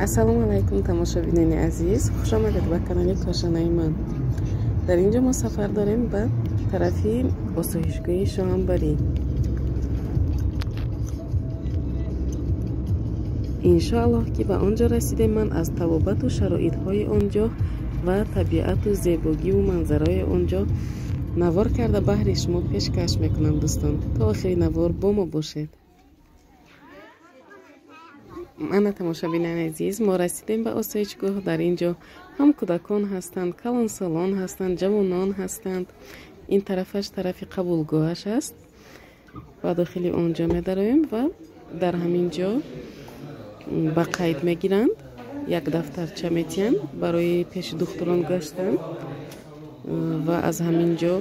Ассалому алайкум, тамошобинони азиз, хуш омадед ба канали Кошонаи ман. Дар ин ҷо мо сафар дорем ба тарафи осоишгоҳи Шоҳанбарӣ. Иншоаллоҳ, ки ба он ҷо расидем, ман аз табобату шароитҳои он ҷо ва табиату зебогиву манзараи он ҷо навор карда баҳри шумо пешкаш мекунам. Дӯстон, то охири навор бо мо бошед. Ана, тамошобинони азиз, мо расидем ба осоишгоҳ. Дар ин ҷо ҳам кӯдакон ҳастанд, калонсолон ҳастанд, ҷавонон ҳастанд. Ин тарафаш тарафи қабулгоҳаш аст. Ба дохили он ҷо медароем ва дар ҳамин ҷо ба қайд мегиранд, як дафтарча метиҳанд барои пеши духтурон гаштан ва аз ҳамин ҷо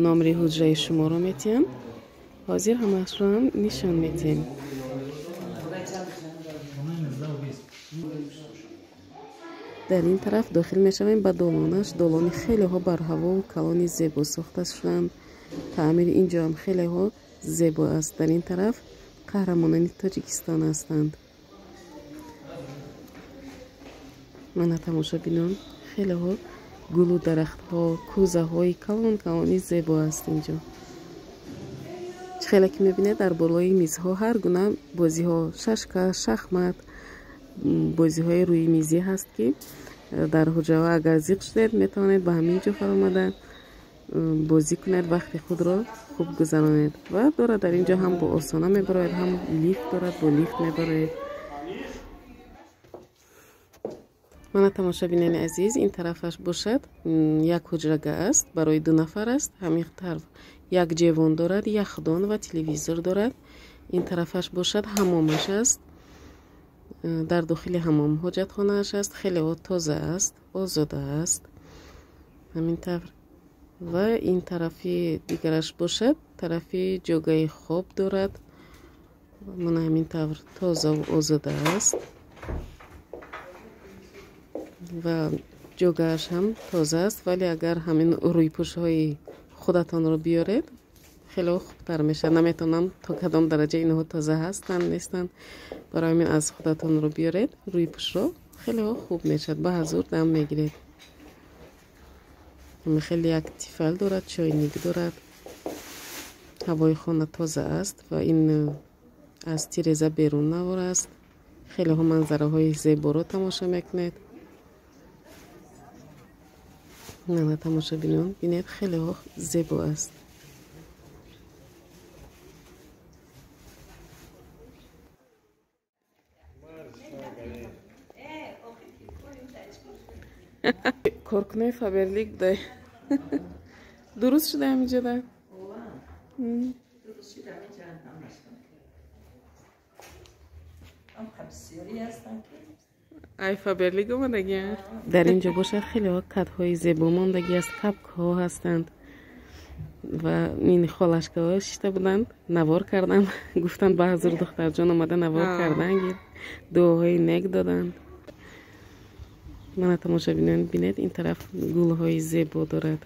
номери ҳуҷраи шуморо метиҳанд. Ҳозир ҳамаашро ҳам нишон метиҳем. Дар ин тараф дохил мешавем ба долонаш. Долони хелеҳо барҳавову калони зебо сохта шуданд. Таъмири ин ҷо ҳам хелеҳо зебо аст. Дар ин тараф қаҳрамонони Тоҷикистон ҳастанд. Мана, тамошобинон, хелеҳо гулу дарахтҳо, кӯзаҳои калон калони зебо аст инҷо. Чӣ хеле ки мебинед, дар болои мизҳо ҳар гуна бозиҳо, шашка, шахмат, бозиҳои рӯи мизӣ ҳаст, ки дар ҳуҷраҳо агар зиқ шудед, метавонед ба ҳамин ҷо фаромада бозӣ кунед, вақти худро хуб гузаронед. Ва дорад дар ин ҷо ҳам бо осона мебароед, ҳам лифт дорад, бо лифт мебароед. Мана, тамошобинони азиз, ин тарафаш бошад як ҳуҷрага аст, барои ду нафар аст. Ҳамин тараф як ҷевон дорад, яхдон ва телевизор дорад. Ин тарафаш бошад ҳамомаш аст. Дар дохили ҳамом ҳоҷатхонааш аст, хеле тоза аст, озода аст. Ҳамин тавр. Ва ин тарафи дигараш бошад тарафи ҷогаи хоб дорад. Мана, ҳамин тавр тозаву озода аст ва ҷогааш ҳам тоза аст, вале агар ҳамин рӯйпӯшҳои худатонро биёред, хеле хубтар мешавад. Наметавонам то кадом дараҷа инҳо тоза ҳастанд, нестанд. Барои ҳамин аз худатонро биёред рӯйпӯшро, хеле хуб мешавад, ба ҳазур дам мегиред. Хеле як тифал дорад, чойник дорад. Ҳавои хона тоза аст ва ин аз тиреза берун навор аст. Хелеҳо манзараҳои зеборо тамошо мекунед. Нана, тамошобинон, бинед, хелеҳо зебо аст. Коркунои Фаберлик будай. Дуруст шуда ҳаминҷода? Дуруст шуда ҳаминҷа ҳамаш. Бисёре ҳастанд ки ай Фаберлик омадагӣ. Дар ин ҷо бошад хелеҳо кадҳои зебо мондагӣ аст, капкҳо ҳастанд ва ин холашкаҳо шишта буданд, навор кардам. Гуфтанд, ба ҳазур духтарҷон омада навор кардан, дуоҳои нек доданд. Мана, тамошобинон, бинед, ин тараф гулҳои зебо дорад.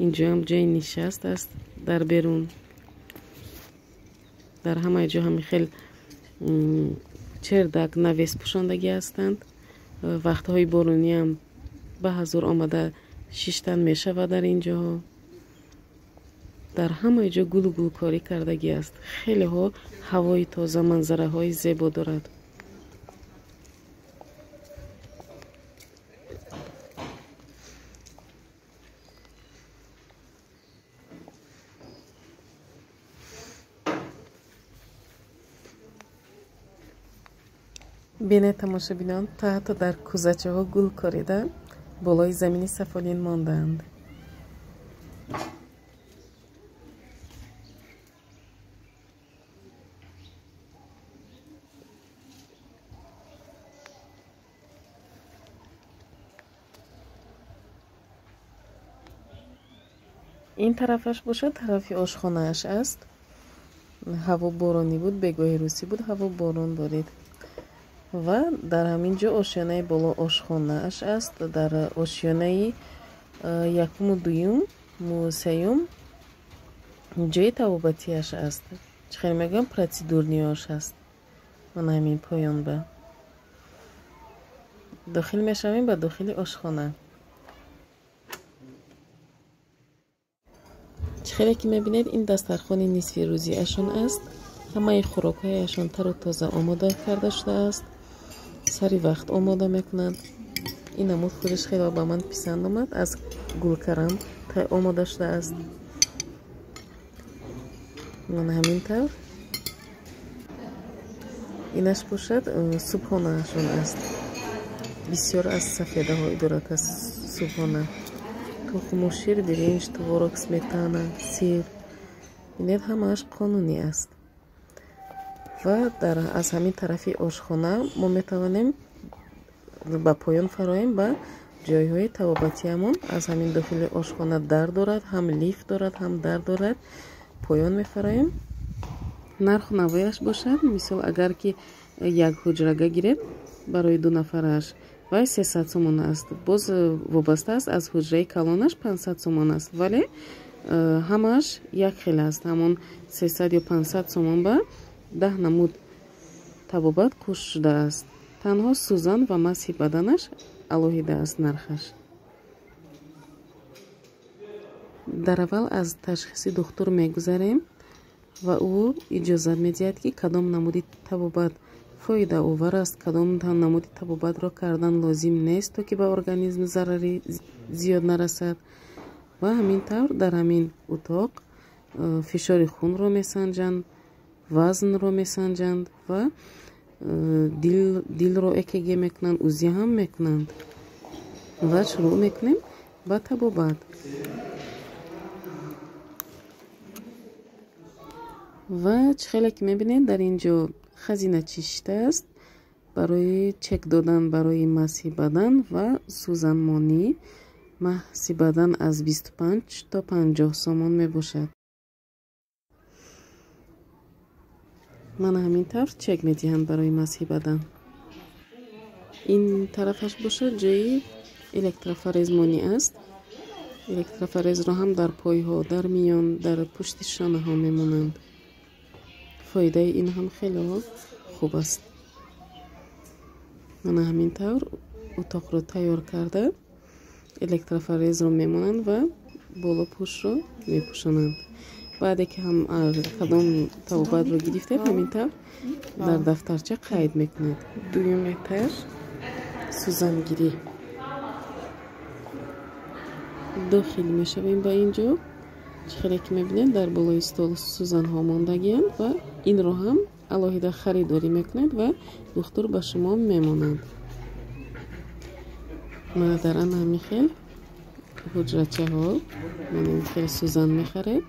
Инҷоам ҷои нишаст аст дар берун. Дар ҳамаи ҷо ҳами хел чердак, навес пӯшондагӣ ҳастанд. Вақтҳои борониам ба ҳазур омада шиштан мешавад дар ин ҷоҳо. Дар ҳамаи ҷо гулу гулкорӣ кардагӣ аст. Хелеҳо ҳавои тоза, манзараҳои зебо дорад. Бинед, тамошобинон, то ҳатто дар кӯзачаҳо гул корида болои замини сафолин мондаанд. Ин тарафаш бошад тарафи ошхонааш аст. Ҳаво боронӣ буд, бегоҳи русӣ буд, ҳаво борон борид. Ва дар ҳамин ҷо ошёнаи боло ошхонааш аст. Дар ошёнаи якуму дуюм, сеюм ҷои табобатиаш аст. Чӣ хеле мегӯям, процедурный ош аст. Мана, ҳамин поён ба Дохил мешавем ба дохили ошхона. Чӣ хеле ки мебинед, ин дастархони нисфи рӯзиашон аст. Ҳамаи хӯрокҳояшон тару тоза омода карда шудааст. Сари вақт омода мекунанд. Ин намуд хӯриш хеле ба ман писанд омад. Аз гулкарам омода шудааст. Ман ҳамин тавр. Инаш бошад субҳонаашон аст. Бисёр аз сафедаҳо иборат аст субҳона. Тухму шир, биринҷ, творог, сметана, сир. Бинед, ҳамааш қонунӣ аст. Ва аз ҳамин тарафи ошхона мо метавонем ба поён фароем ба ҷойҳои табобатиамон. Аз ҳамин дохили ошхона дар дорад, ҳам лифт дорад, ҳам дар дорад. Поён мефароем. Нарху навояш бошад, мисол агар ки як ҳуҷрага гиред барои ду нафараш вай 300 сомон аст. Боз вобаста аст аз ҳуҷраи калонаш 500 сомон аст, вале ҳамааш як хел аст. Ҳамон 300 ё 500 сомон ба 10 намуд табобат кӯш шудааст. Танҳо сӯзан ва масҳи баданаш алоҳида аст нархаш. Дар аввал аз ташхиси духтур мегузарем ва ӯ иҷозат медиҳад, ки кадом намуди табобат фоидаовар аст, кадом намуди табобатро кардан лозим нест, то ки ба организм зарари зиёд нарасад. Ва ҳамин тавр дар ҳамин утоқ фишори хунро месанҷанд, вазнро месанҷанд ва дилро ЭКГ мекунанд, УЗИ ҳам мекунанд. Ва шурӯъ мекунем ба табобат. Ва чӣ хеле ки мебинед, дар ин ҷо хазина чишта аст барои чек додан барои масҳи бадан ва сӯзанмонӣ. Маҳси бадан аз 25 то 50 сомон мебошад. Мана ҳамин тавр чек медиҳанд барои масҳи бадан. Ин тарафаш бошад ҷои электрофорезмонӣ аст. Электрофорезро ҳам дар пойҳо, дар миён, дар пушти шонаҳо мемонанд. Фоидаи ин ҳам хеле хуб аст. Мана ҳамин тавр утоқро тайёр карда электрофорезро мемонанд ва болопӯшро мепӯшонанд. Баъде ки ҳам кадом табобатро гирифтед, ҳамин тавр дар дафтарча қайд мекунед. Дуюм этаж сӯзангирӣ. Дохил мешавем ба ин ҷо. Чӣ хеле ки мебинед, дар болои стол сӯзанҳо мондагианд ва инро ҳам алоҳида харидорӣ мекунед ва духтур ба шумо мемонад. Мана дар ана ҳамин хел ҳуҷрачаҳо мана ин хел сӯзан мехаред,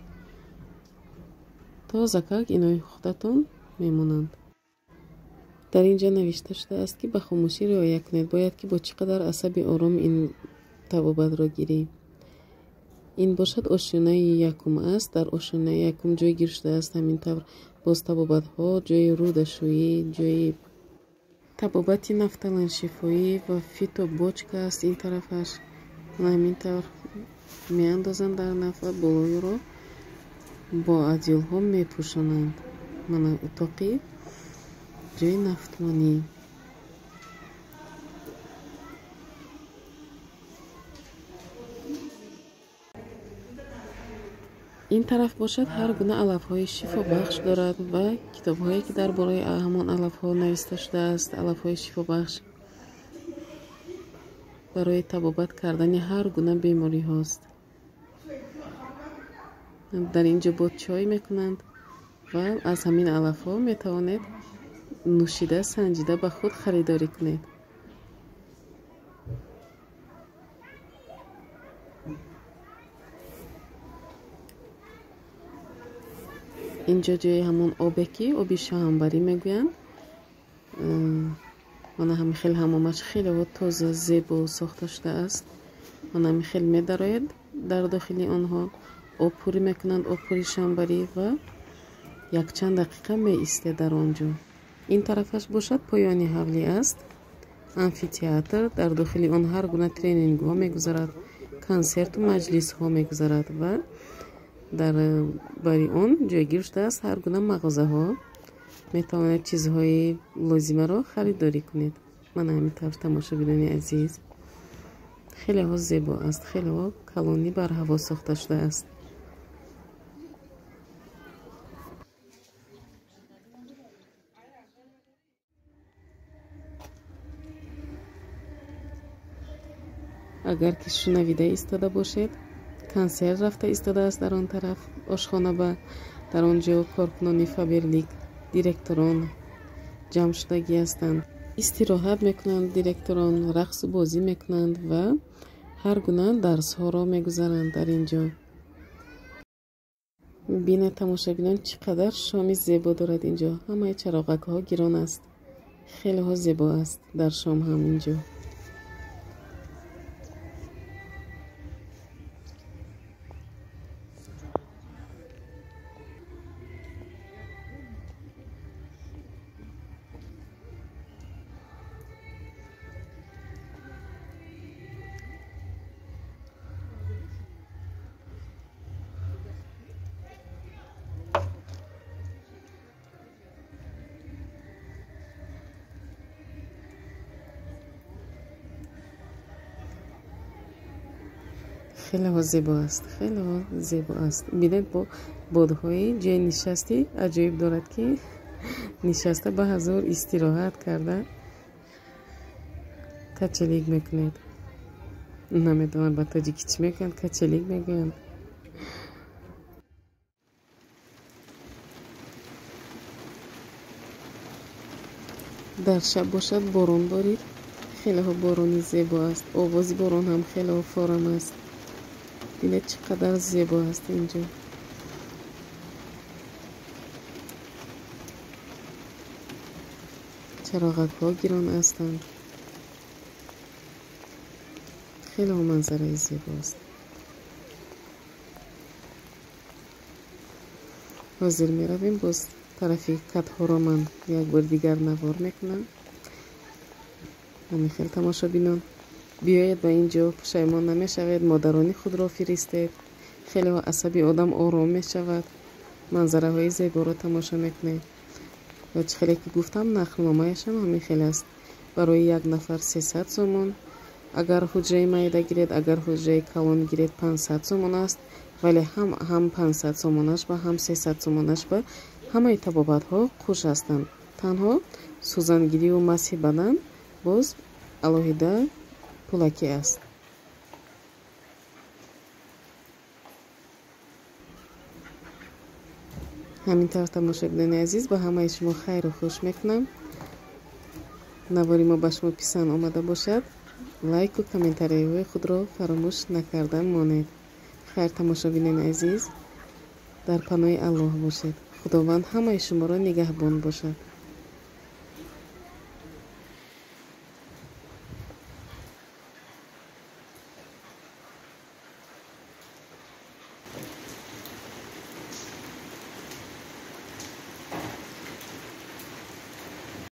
тозакак инои худатон мемонанд. Дар ин ҷо навишта шудааст, ки ба хомӯшӣ риоя кунед, бояд ки бо чӣ қадар асаби ором ин табобатро гирӣ. Ин бошад ошёнаи якум аст. Дар ошёнаи якум ҷойгир шудааст ҳамин тавр боз табобатҳо, ҷои рӯдашӯӣ, ҷои табобати нафталаншифоӣ ва фитобочка аст. Ин тарафаш ҳамин тавр меандозанд дар нафт ва болоиро бо адёлҳо мепӯшонанд. Мана утоқи ҷои нафтмонӣ. Ин тараф бошад ҳар гуна алафҳои шифобахш дорад ва китобҳое ки дар бораи ҳамон алафҳо нависта шудааст, алафҳои шифобахш барои табобат кардани ҳар гуна бемориҳост. Дар ин ҷо бо чой мекунанд ва аз ҳамин алафҳо метавонед нӯшида, санҷида ба худ харидорӣ кунед. Инҷо ҷои ҳамон обе ки оби шоҳанбарӣ мегӯянд. Мана ҳамин хел ҳамомаш хеле тоза, зебо сохта шудааст. Мана ҳамин хел медарояд дар дохили онҳо об пурӣ мекунанд, об пури шоҳанбарӣ ва якчанд дақиқа меистед дар он ҷо. Ин тарафаш бошад поёни ҳавлӣ аст. Амфитеатр, дар дохили он ҳар гуна тренингҳо мегузарад, консерту маҷлисҳо мегузарад ва дар бари он ҷойгир шудааст ҳар гуна мағозаҳо. Метавонед чизҳои лозимаро харидорӣ кунед. Мана ҳамин тавр тамошобинони азиз, хелеҳо зебо аст, хелеҳо калонӣ барҳаво сохта шудааст. Агар ки шунавида истода бошед, консерт рафта истодааст дар он тараф ошхона ба дар он ҷо коркунони Фаберлик, директорон ҷамъ шудагӣ ҳастанд, истироҳат мекунанд, директорон рақсу бозӣ мекунанд ва ҳар гуна дарсҳоро мегузаранд дар ин ҷо. Бинед тамошобинон, чӣ қадар шоми зебо дорад ин ҷо. Ҳамаи чароғакҳо гирон аст, хелеҳо зебо аст дар шом ҳам ин ҷо. Хелеҳо зебо аст, хелеҳо зебо аст. Бинед, бо бодҳои ҷои нишастӣ аҷоиб дорад, ки нишаста ба ҳазор истироҳат карда качелик мекунед. Намедонам ба тоҷикӣ чӣ мегӯянд, качелик мегӯянд. Дар шаб бошад борон борид, хелеҳо борони зебо аст, овози борон ҳам хелеҳо форам аст. Бинед чӣ қадар зебо аст ин ҷо. Чароғакҳо гирон ҳастанд. Хеле манзараи зебо аст. Ҳозир меравем боз тарафи катҳоро ман як бор дигар навор мекунам. Ҳамин хел тамошобинон, биёед ба ин ҷо, пушаймон намешавед, модарони худро фиристед. Хеле асаби одам ором мешавад, манзараҳои зеборо тамошо мекунед. Ва чӣ хеле ки гуфтам, нархномаашам ҳамин хел аст. Барои як нафар 300 сомон, агар ҳуҷраи майда гиред, агар ҳуҷраи калон гиред 500 сомон аст, вале ҳам 500 сомонаш ба ҳам 300 сомонаш ба ҳамаи табобатҳо хуш ҳастанд. Танҳо сӯзангирию масҳи бадан боз алоҳида пулакӣ аст. Ҳамин тавр тамошобинони азиз, ба ҳамаи шумо хайру хуш мекунам. Навори мо ба шумо писанд омада бошад, лайку комментарияҳои худро фаромӯш накарда монед. Хайр тамошобинони азиз, дар паноҳи Аллоҳ бошед. Худованд ҳамаи шуморо нигаҳбон бошад.